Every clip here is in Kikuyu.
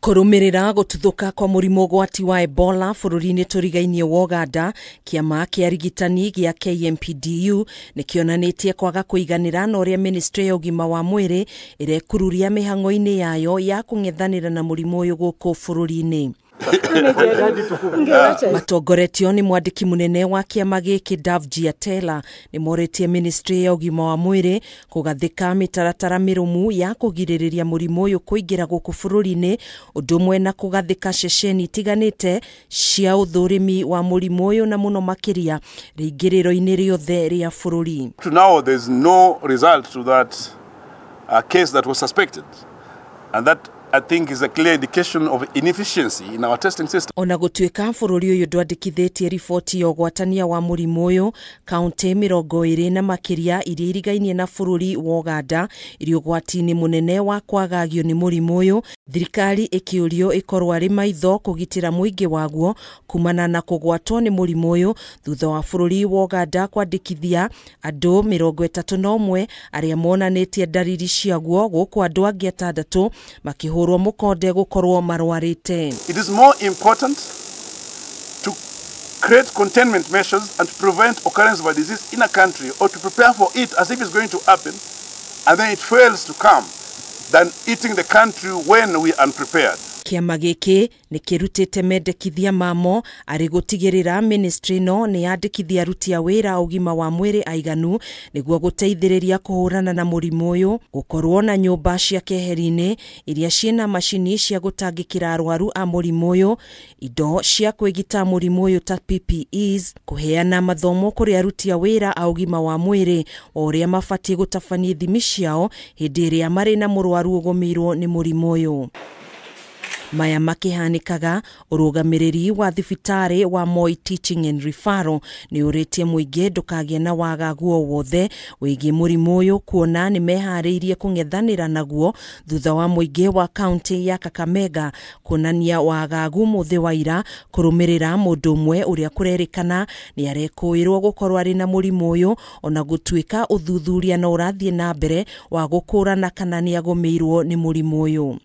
Kũrũmĩrĩra gũtuthũka kwa mũrimũ ũgwati wa Ebola bũrũri-inĩ tũrigainie wa Ũganda, kĩama kĩa arigitani gĩa KMPDU nĩkĩonanĩtie kwaga kũiganĩra na ũrĩa ministry ya ũgima wa mwĩrĩ ĩrekururia mĩhang'o-inĩ yayo ya kũng'ethanĩra na mũrimũ ũyũ gũkũ bũrũri-inĩ. Matongoretio nĩ mwandĩki mũnene wa kĩama gĩkĩ Davji Atela nĩ morĩtie ministry ya ũgima wa mwĩrĩ kũgathĩka mĩtaratara mĩrũmu ya kũgirĩrĩria mũrimũ ũyũ kũingĩra gũkũ bũrũri-inĩ, ũndũ ũmwe na kũgathĩka ceceni itiganĩte cia ũthũrimi wa mũrimũ ũyũ na mũno makĩria rĩingĩrĩro-inĩ rĩothe rĩa bũrũri. To now there's no result to that case that was suspected, and that I think is a clear indication of inefficiency in our testing system. Ona gũtuĩka bũrũri ũyũ ndwandĩkithĩtie riboti ya ũgwatania wa mũrimũ ũyũ, kaunti 20 na makĩria iria irigainie na bũrũri wa Ũganda irĩ ũgwati-inĩ mũnene wa kwagagio nĩ mũrimũ ũyũ, thirikari ĩkĩũrio ĩkorwo arĩ maitho kũgitĩra mũingĩ waguo kumana na kũgwatwo nĩ mũrimũ ũyũ thutha wa bũrũri wa Ũganda kwandĩkithia andũ 31 arĩa monanĩtie ndariri ciaguo, gũkũ andũ angĩ 6 makĩhũrwo mũkonde gũkorwo marwarĩte. It is more important to create containment measures and to prevent occurrence of a disease in a country, or to prepare for it as if it's going to happen and then it fails to come, than eating the country when we are unprepared. Kĩama gĩkĩ nĩ kĩrutĩte mendekithia mamo arĩ gũtigĩrĩra ministry no nĩ yandĩkithia aruti a wĩra ũgima wa mwĩrĩ aiganu nĩguo gũteithĩrĩria kũhũrana na mũrimũ ũyũ, gũkorwo na nyũmba cia keheri-inĩ iria ciĩna macini cia gũtangĩkĩra arwaru a mũrimũ ũyũ, indo cia kwĩgita mũrimũ ũyũ ta PPEs, kũheana mathomo kũrĩ aruti a wĩra a ũgima wa mwĩrĩ o ũrĩa mabatiĩ gũtabania ithimi ciao hĩndĩ ĩrĩa marĩ na mũrwaru ũgũmĩirwo nĩ mũrimũ ũyũ. Maya makĩhanĩkaga, ũrũgamĩrĩri wa thibitarĩ wa Moi Teaching and Referral nĩ ũrĩtie mũingĩ ndũkagĩe na wagagu o wothe wĩgiĩ mũrimũ ũyũ, kuona nĩ meharĩirie kũng'ethanĩra naguo thutha wa mũingĩ wa kaunti ya Kakamega kuonania wagagu mũthĩ wa ira kũrũmĩrĩra mũndũ ũmwe ũrĩa kũrerĩkana nĩ arekũĩrwo gũkorwo arĩ na mũrimũ ũyũ, ona gũtuĩka ũthuthuria no ũrathiĩ na mbere wa gũkũrana kana nĩ agũmĩirwo nĩ mũrimũ ũyũ.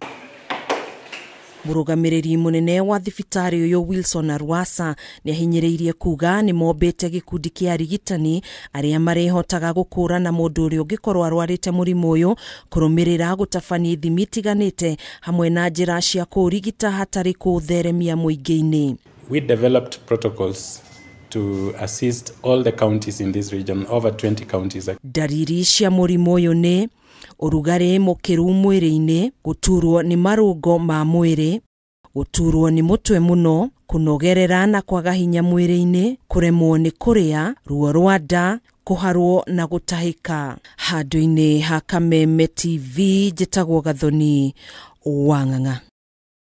Mũrũgamĩrĩri mũnene wa thibitarĩ ũyũ Wilson Arwasa nĩ ahinyĩrĩirie kuga nĩ mombĩte gĩkundi kĩa arigitani arĩa marĩhotaga gũkũrana mũndũ ũrĩa ũngĩkorwo arwarĩte mũrimũ ũyũ, kũrũmĩrĩra gũtabania ithimi itiganĩte hamwe na njĩra cia kũũrigita hatarĩ kũũtheremia mũingĩ-inĩ. We developed protocols to assist all the counties in this region, over 20 counties. Ndariri cia mũrimũ ũyũ nĩ ũrugarĩ mũkĩru mwĩrĩ-inĩ, gũturwo nĩ marũngo ma mwĩrĩ, gũturwo nĩ mũtwe mũno, kũnogerera na kwaga hinya mwĩrĩ-inĩ, kũremwo nĩ kũrĩa, ruo rwa nda, kũharwo na gũtahĩka. Handũ-inĩ ha Kameme TV, njĩtagwo Gathoni Wang'ang'a.